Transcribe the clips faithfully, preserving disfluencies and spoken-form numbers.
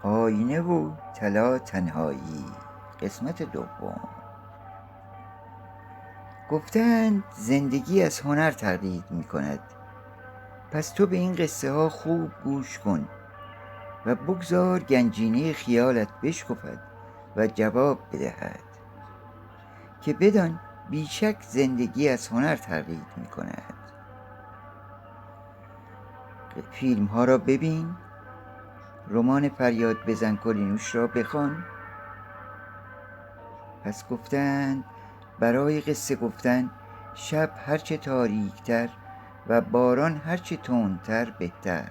آینه و طلا تنهایی، قسمت دوم. گفتند زندگی از هنر تقلید می‌کند. پس تو به این قصه‌ها خوب گوش کن و بگذار گنجینهٔ خیالت بشکفد و جواب بدهد، که بدان بیشک زندگی از هنر تقلید می‌کند. فیلم‌ها را ببین، رمان فریاد بزن کلینوش را بخوان. پس گفتند برای قصه گفتن، شب هرچه تاریک‌تر و باران هرچه تندتر بهتر.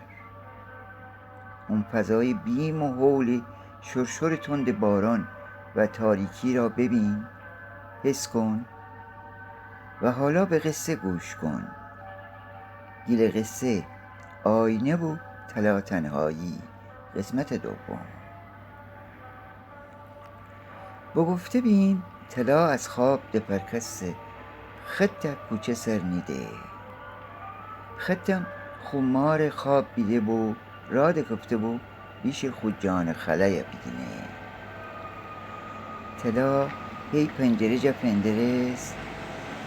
اون فضای بیم و هول شرشر تند باران و تاریکی را ببین، حس کن و حالا به قصه گوش کن. گیل قصه، آینه و طلا تنهایی، قسمت دوم. بگفته بین طلا از خواب دپرکسته، خط کوچه سر نیده. خطم خو مار خواب بیده بو، را دکفته بو بیشه خو جان خلایه بیدینه. طلا هی پنجره جا فندرست،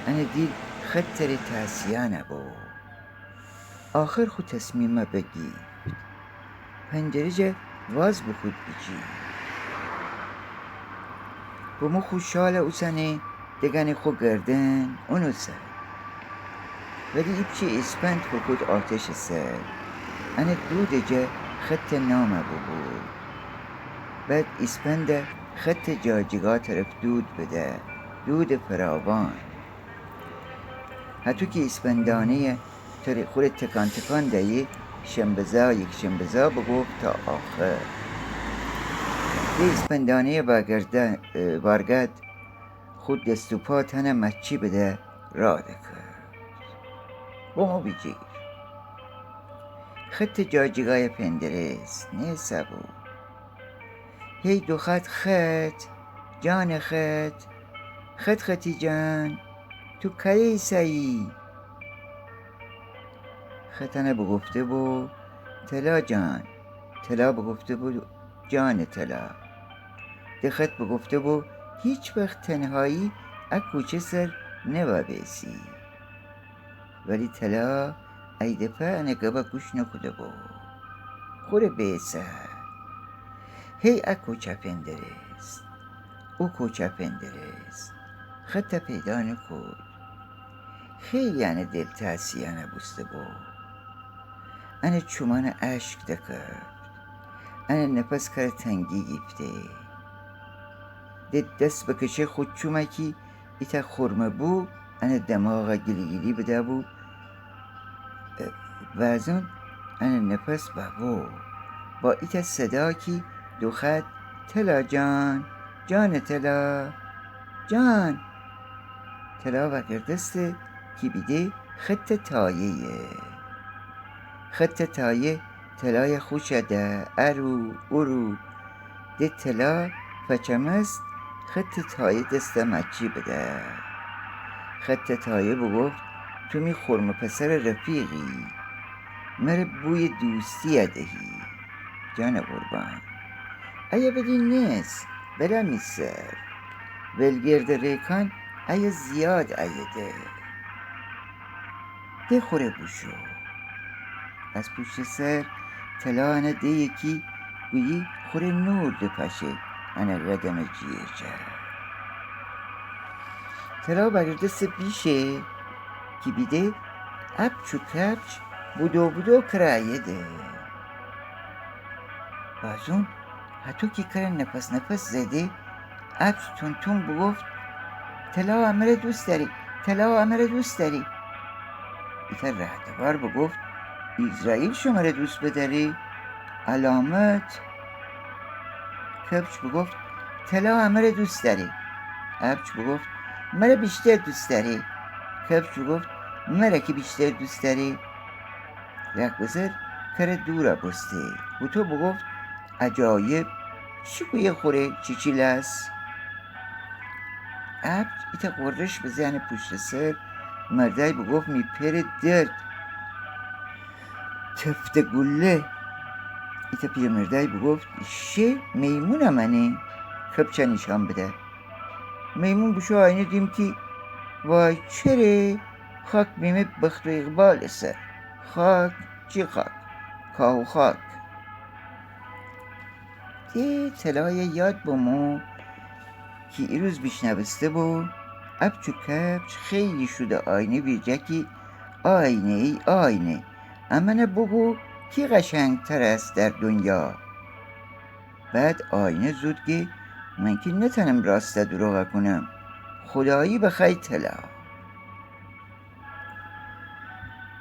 انه دیل خط تره تاسیانه بو. آخر خو تصمیمه بگیفت. پنجره جا واز بوکود بیجیر. بمو خو شاله اوسنه دگانه خو گردن اونو سر. ولی ایپچه ایسپند فوکود آتشه سر. انه دود جا خط نامه ببو. بعد ایسپنده خط جاجیگا طرف دود بده. دود فراوان. هتو کی ایسپندانه‌یه تره خوره تکان تکان دهی، شنبه‌زا، یکشنبه‌زا بگفت تا آخر. ده ایسپندانه‌یه واگرده، اه، وارگد خو دست و پا تنه مچی بده را دکفت. بمو بیجیر. خط جاجیگایه فندرست، نیسه بو. هی دوخوأد خط، جان خط، خط خطی جان، تو کیه ایسه‌یی؟ خط انه بگفته بو طلا جان، طلا بگفته بو جان طلا. ده خط بگفته بو هیچ وخت تنهایی ا کوچه سر نوا بیسی. ولی طلا ای دفعه انه گبه گوش نوکوده بو. خوره بیسه. هی ا کوچه فندرست، او کوچه فندرست. خطه پیدا نوکود. خیلی انه دل تاسیانه بوسته بو. انه چومانه اشک دکفت. انه نفس کره تنگی گیفته. ده دس بکشه خو چومه کی ایتأ خورمه بو، انه دماغه گیلی‌گیلی بده بو. اه، و از اون انه نفس ببو. با ایتأ صدا کی دوخوأد طلا جان، جان طلا، جان. طلا وأگردسته کی بیده خط تایه‌یه. خط تایه طلایه خوشه ده، ارو، اورو. ده طلا فچمست، خط تایه دسته مچی بده. خط تایه بگفت تو می خورمه پسر رفیقی. مره بوی دوستیه دهی. جان قربان. ایه بدی نیس، بلا می سر. ولگرد ریکان ایه زیاد ایه ده. ده خوره بوشو. از پوشت سر طلا انه دیه کی گویی خوره نور دپاشه انه قدمه جیه جا. طلا وأگردسته بیشه کی بیده اپچ و کپچ بودو بودو کره ایه ده. بازون هتو کی کره نفس نفس زده، اپچ تون تون بگفت طلا امره دوست دأری، طلا امره دوست دأری. ایتأ رهدوار بگفت ایزرائیل شمره دوست بدأری؟ علامت. کپچ بگفت طلا امره دوست دأری. اپچ بگفت مره بیشتر دوست دأری. کپچ بگفت مره کی بیشتر دوست دأری. رهگذر کره دورا بوسته. هوتو بگفت عجایب، چی گویه خوره چیچیلس؟ اپچ ایتأ غرش بزه انه پوشت سر، مردأی بگفت می پئر درد. تفته گوله. ایتأ پیرمردأی بوگفت: شه میمونم انه. کپچه نیشأن بده. میمون بوشو آینه دیم کی وای چره خاک بیمه بخت و اقبالٚ سر. خاک؟ چی خاک؟ کاهو خاک. ده طلایه یاد بمو کی ایروز بیشنوسته بو اپچ و کپچ خیلی شوده آینه ویرجه کی آینه ای آینه، امنه بوگو کی قشنگتر است در دنیا؟ بعد آینه زود گه من کی نتأنم راسته دروغه کونم. خودایی بخوأی طلا.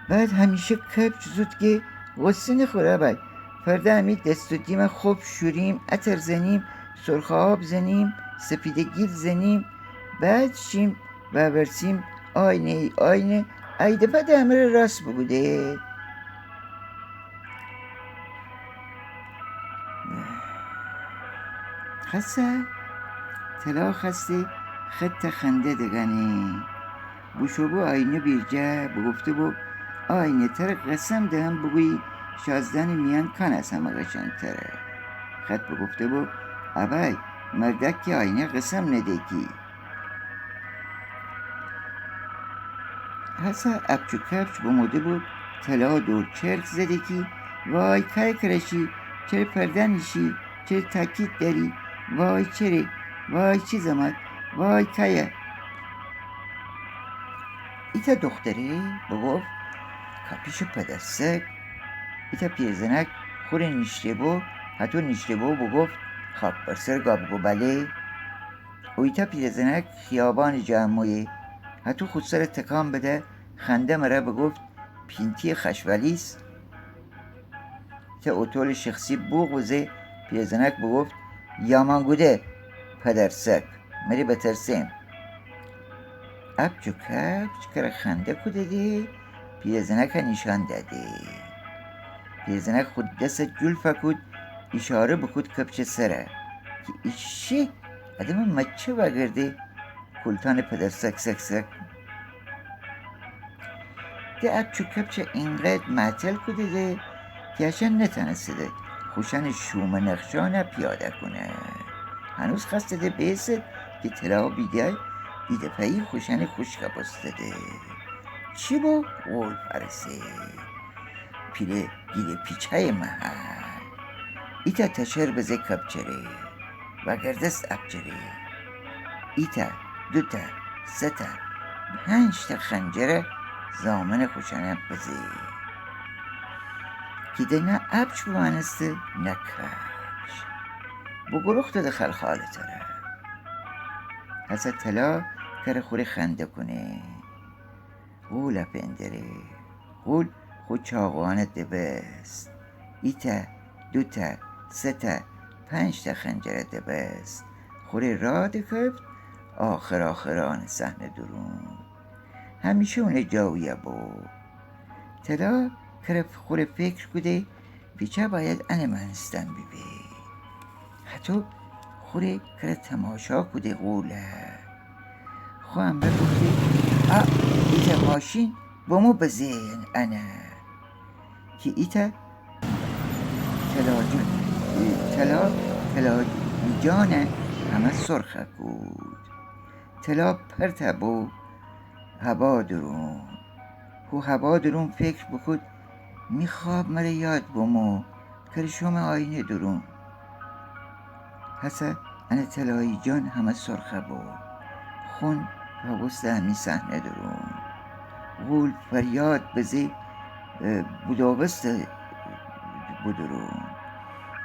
بعد همیشه کپچ زود گه غصه نخور ابی. فرده امی دست و دیمه خوب شوریم، عطر زنیم، سرخه آب زنیم، سپیده گیل زنیم، بعد شیم وورسیم آینه ای آینه، ایدفعه ده امره راست بوگو ده. خسه طلا خسته خط خنده دگنه. بوشو بو آینه ویرجه بوگفته بو: آینه، تره قسم دهم بوگویی شازدأنٚ میأن کان از همه قشنگتره. خط بوگفته بو: ابی، مردأک کی آینه قسم نده کی. هسه اپچ و کپچ بموده بو طلا دور چرخ زده کی وای کأی کره شی، چره پرده نیشی، چره تأکید دأری، وای چره، وای چی زمأت، وای کأیه. ایتأ دوختره بوگفت: کپیش پدرسگ. ایتأ پیرزنأک خوره نیشته بو، هتو نیشته بو بوگفت: خاک بر سر گاب گو بله. او ایتأ پیرزنأک خیابانٚ جه مویه، هتو خو سره تکان بده، خنده مره بوگفت: پینتی خشولیس. ایتأ اوتولٚ شخصی بوق بزه، پیرزنأک بوگفت: یامانگوده پدرسگ، مره بترسیم. اپچ و کپچ کره خنده کوده ده، پیرزنأکه نیشأن دأده. پیرزنأک خو دسه جول فکود، ایشاره بوکود کپچٚ سره کی ایشی آدمٚ مچه وأگرده کولتأنٚ پدرسگ سگ سگ. ده اپچ و کپچه اینقدر معطل کوده ده کی اشأن نتأنسته ده خوشأنٚ شومٚ نخشأنه پیاده کونه. هنوز خوأسته ده بیسد کی طلا بیده ایدفعه‌یی خوشأنٚ خوشکه بوسته ده. چی بو؟ غول فأرسه. پیله گیله پیچه‌یٚ محل. ایتأ تشر بزه کپچره، وأگردست اپچره. ایتأ، دوتأ، سه‌تأ، پنج‌تأ خنجره زامنٚ خوشأنه بزه. کی ده نه اپچ بومأنسته نه کپچ. بوگروخته ده خلخاله تره. هسه طلا کره خوره خنده کونه. غول اپندره. غول خو چاقوأنه دبست. ایتأ، دوتأ، سه‌تأ، پنج‌تأ خنجره دبست. خوره راه دکفت آخر آخرأنٚ صحنه دورون. همیشه اونه جا اویه بو. طلا کره خوره فکر کوده پیچه باید انه مأنستن بیبه. هتو خوره کره تماشا کوده غوله. خو امرأ گفته: آ، ایتأ ماشین بمو بزه انه. کی ایتأ طلا جان، طلا، طلا جانه همه سرخه کود. طلا پرته بو هوا دورون. هو هوا دورون فکر بوکود: می خواب مره یاد بمو، کره شومه آینه دورون. هسه انه طلایی جان همه سرخه بو. خون فوسته امی صحنه دورون. غول فریاد بزه، اه، بودوبسته بودورون.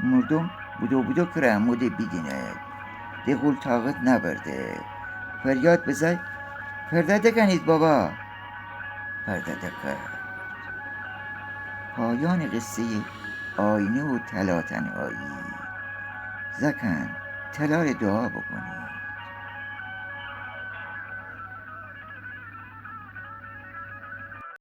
مردوم بودو بودو کره اموده بیدینید. ده غول طاقت نأورده. فریاد بزه: پرده دکنید بابا. پرده دکفت. پایانٚ قصه‌یٚ آینه و طلا تنهایی. زأکأن، طلاره دوعا بوکونید.